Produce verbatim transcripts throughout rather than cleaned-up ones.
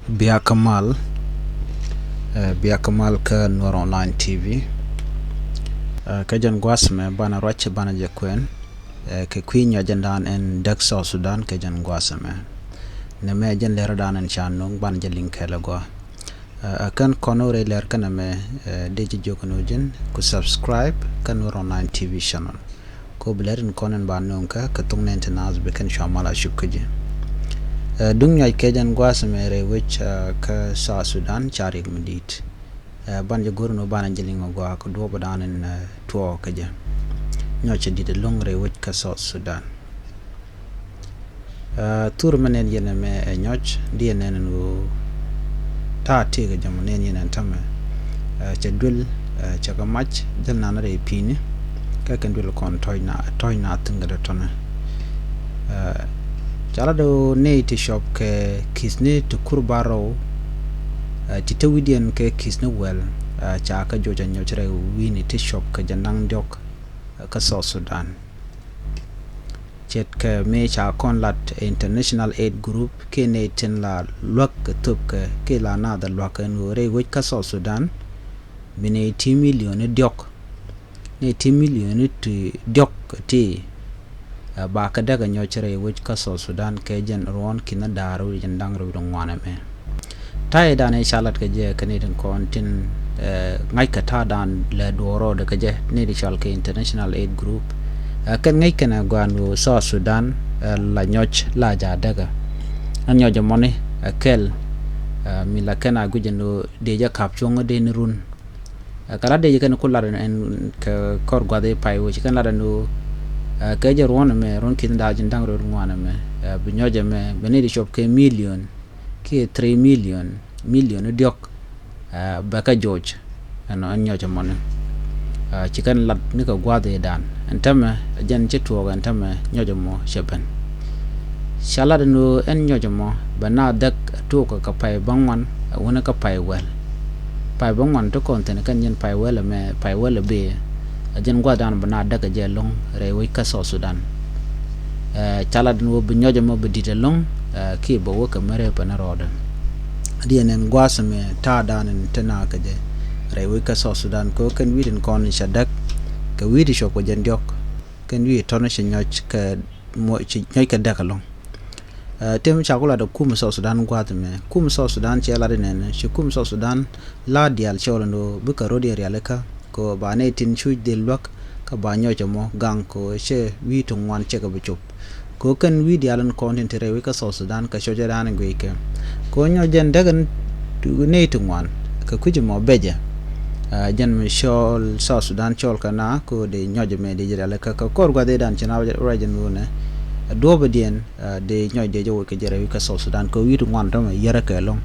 Bia kä mal, eh, bia kä mal kä Nuer Online T V. Eh, kä jɛn gua̱a̱th mɛ banɛ ruac banɛ jɛ kuɛn, eh, kɛ kui̱ nyɔc jɛn dan ɛn däk South Sudan kɛ jɛn gua̱a̱th mɛ. Nɛ mɛ jɛn lɛr dan ɛn ca nuŋ banɛ jɛ liŋ kɛɛl gua. Eh, ɛ kɛn kɔn wä rɛy lɛr kɛn mɛ, eh, dee jɛ jiök ni jɛn ku subscribe kä Nuer Online T V channel. Ko bi lɛr in kɔn in ba nuŋ kä kɛ thok nɛn ti naath bi kɛn cua mal a cup kä ji̱. Eh, duŋ nyɔc kɛ jɛn gua̱a̱th mɛ rɛy wec, eh, kä South Sudan ca riɛk mi di̱i̱t. Eh, ban jɛ go̱r ni banɛ jɛ liŋ gua kɛ duɔp dan in, eh, tuɔɔk kä jɛ. Nyɔc cɛ di̱t ɛlɔ̱ŋ rɛy wec kä South Sudan. Eh, thur mɛ nɛn yɛn ɛmɛ ɛ nyɔc diɛ nɛn ɛn ɣöö ta̱a̱ tëëk ɛ jɔmɔ nɛn yɛn ɛn tämɛ. Eh, cɛ duel, eh, cɛ kɛ mac jäl nan rɛy pi̱i̱ni. Kɛ kɛn duel kɔn tɔ̱c na, tɔ̱c na thi̱n kɛ dee tɔ̱nɛ. Eh, ca lat ɣöö nɛy ti cuɔp kɛ ki̱thni ti kur bar rɔw, eh, ti te wi̱diɛn kɛ ki̱thni wɛl, eh, ca kɛ joc a nyɔc rɛy wi̱i̱ni ti cuɔp kɛ jɛ naŋ diɔ̱k, eh, kä South Sudan. Ce̱tkɛ mëë ca kɔn lat International Aid Group kiɛ nɛy tin la luäk kɛ thöpkɛ kiɛ la naath a luäk ɛn ɣöö rɛy wec kä South Sudan bi nɛy ti milioni diɔ̱k, nɛy ti milioni ti diɔ̱k ti, eh, ba kɛ däk a nyɔc rɛy wec kä South Sudan kɛ jɛn ruɔ̱n ki̱n a da̱a̱r wi̱c jɛn da̱ŋ rɛw wi̱c ŋuan ɛmɛ. Ta̱yɛ dan ɛ ca lat kɛ jɛ kɛ ni tin kɔn tin, eh, ŋa̱ckɛ ta̱a̱ dan lɛ duɔ̱ɔ̱r rɔɔdɛ kɛ jɛ ni ti cɔal kɛ International Aid Group. Eh, kɛn ŋäc kɛn ɛ gua̱a̱n ɣöö South Sudan, eh, la nyɔc la ja̱ däkä. Ɛn nyɔc ɛmɔni, eh, kɛl, eh, mi la kɛn a guic ɛn ɣöö dee jɛ ka̱p cuɔ̱ŋ dee ni run. Eh, kɛ lat dee jɛ kɛn ku lat ɛn kɛ kɔr gua̱th i̱ pay wec kɛn lat ɛn ɣöö, eh, kɛ jɛ ruɔ̱n ɛmɛ, ruɔ̱n ki̱n da̱a̱ ji̱n da̱ŋ rɛw ŋuan ɛmɛ, eh, bi nyɔc ɛmɛ bɛ ni ti cuɔp kɛ milion kiɛ three million, milion i̱ diɔ̱k, ah, bɛ kä joc ɛn, ɛn nyɔc ɛmɔni. Ah, ci kɛn lat ni kɛ gua̱a̱th i̱ dan ɛn tämɛ, jɛn ci tuɔɔk ɛn tämɛ nyɔc ɛmɔ cɛ ben. Ca lat ɛn ɣöö ɛn nyɔc ɛmɔ bɛ na dhɛk tuɔɔk kɛ pay bäŋuan, ah, wuni kä pay wɛl. Pay bäŋuan ti kɔn thi̱n kɛn jɛn pay wɛl ɛmɛ, pay wɛl ɛ bee, ah, jɛn gua̱a̱th dan bɛ na dhɛk ɛ jɛ ɛlɔ̱ŋ rɛy wec kä South Sudan. Eh, ca lat ni wä bi nyɔc ɛmɔ bi di̱t ɛlɔ̱ŋ, eh, kiɛ bɛ wä kɛ mɛrɛ pɛn rɔɔdɛ. Diɛ nɛn gua̱a̱th ɛmɛ ta̱a̱ dan in te na kɛ jɛ rɛy wec kä South Sudan kɛ wä kɛn wi̱i̱ tin kɔn cɛ däk kɛ wi̱i̱ ti cuɔp kɛ jɛn diɔ̱k kɛn wi̱i̱ tɔn cɛ nyɔc kɛ mɔ, cɛ nyɔc kɛ däk ɛlɔ̱ŋ. Eh, tëë mi ca ku lat ɛ kum South Sudan gua̱a̱th ɛmɛ. Kum South Sudan cɛ lat inɛn, ci kum South Sudan la diaal cɔl ɛn ɣöö bikɛ rɔ̱diɛn rialikä kɛ ɣöö ba nɛy tin cuc dhil luäk kä ba nyɔc ɛmɔ gaŋ kɛ ɣöö cɛ wi̱i̱ ti ŋuan cɛ kɛ bi cop. Kɛ ɣöö kɛn wi̱i̱ diaal in kɔn tin te rɛy wec kä South Sudan kɛ cuɔcɛ dan in guickɛ. Kɛ ɣöö nyɔc jɛn däk in nɛy ti ŋuan kɛ kui̱c ɛmɔ becɛ. Ah, jɛn mi cɔl South Sudan cɔl kɛ na kɛ ɣöö dee nyɔc ɛmɛ dee jɛ rialikä kɛ kɔr gua̱th i̱ dan ci na ruac ɛn ɣöö nɛ, ah, duɔ̱ɔ̱pɛ diɛn, ah, dee nyɔc dee jɛ woc kɛ jɛ rɛy wec kä South Sudan kɛ wi̱i̱ ti ŋuan tɔmɛ yärä kɛ ɛlɔ̱ŋ.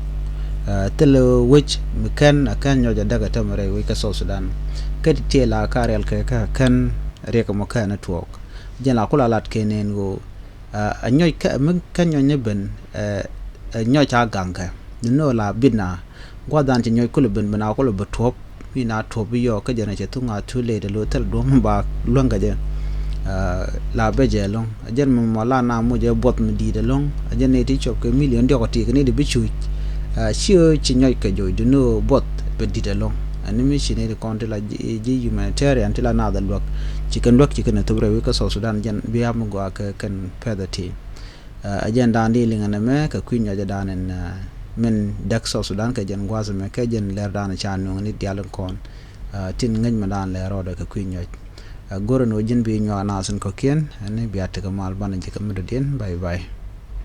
Ah, thilɛ wec mi kɛn a kɛn nyɔc a däk a tɔmɛ rɛy wec kä South Sudan. Kä ti tiɛɛl a ka riɛl kɛ kä kɛn riɛk ɛmɔ kɛn a tuɔɔk. Jɛn la ku la lat kɛ nɛn ɣöö, ah, a nyɔc kɛ, mi kɛn nyɔc ni ben, eh, eh, nyɔc a gaŋkɛ. Ni nöö la bit na gua̱th dan ci nyɔc kulɛ ben ben a kulɛ bɛ tuɔ̱p. Mi na tuɔ̱p i̱ yɔɔk kä jɛn a cɛ thuŋ a too late lo thil duɔ̱m ba luäŋ kɛ jɛ. Ah, la bɛ jɛ ɛlɔ̱ŋ. A jɛn mɔ mɔ la na moc ɛ buɔth mi di̱i̱t ɛlɔ̱ŋ. A jɛn ni ti cuɔp kɛ milion diɔk a ti kɛ ni di bi cuc. Ah, ci ɣöö ci nyɔc kɛ joc di ni ɣöö buɔth bɛ di̱t ɛlɔ̱ŋ. Ani mi ci ni di kɔn ti la ji̱, ji̱ humanitarian ti la naath a luäk. Ci kɛn luäk ci kɛn a thop rɛy wec kä South Sudan jɛn bi hap mi gɔaa kɛ kɛn pɛth a ti. Ah, a jɛn dan di liŋ ɛn ɛmɛ kɛ kui̱ nyɔc ɛ dan ɛn, ah, min däk South Sudan kɛ jɛn gua̱a̱th ɛmɛ kɛ jɛn lɛr dan ca nuŋ ni diaal in kɔn. Ah, tin ŋäc mɛ dan lɛr rɔɔdɛ kɛ kui̱ nyɔc. Ah, go̱rɛ ni wä ji̱n bi nyuak naath in kɔ̱kiɛn ɛn bia tekɛ mal banɛ ji̱ kɛ mi dɔ̱diɛn. Bye bye.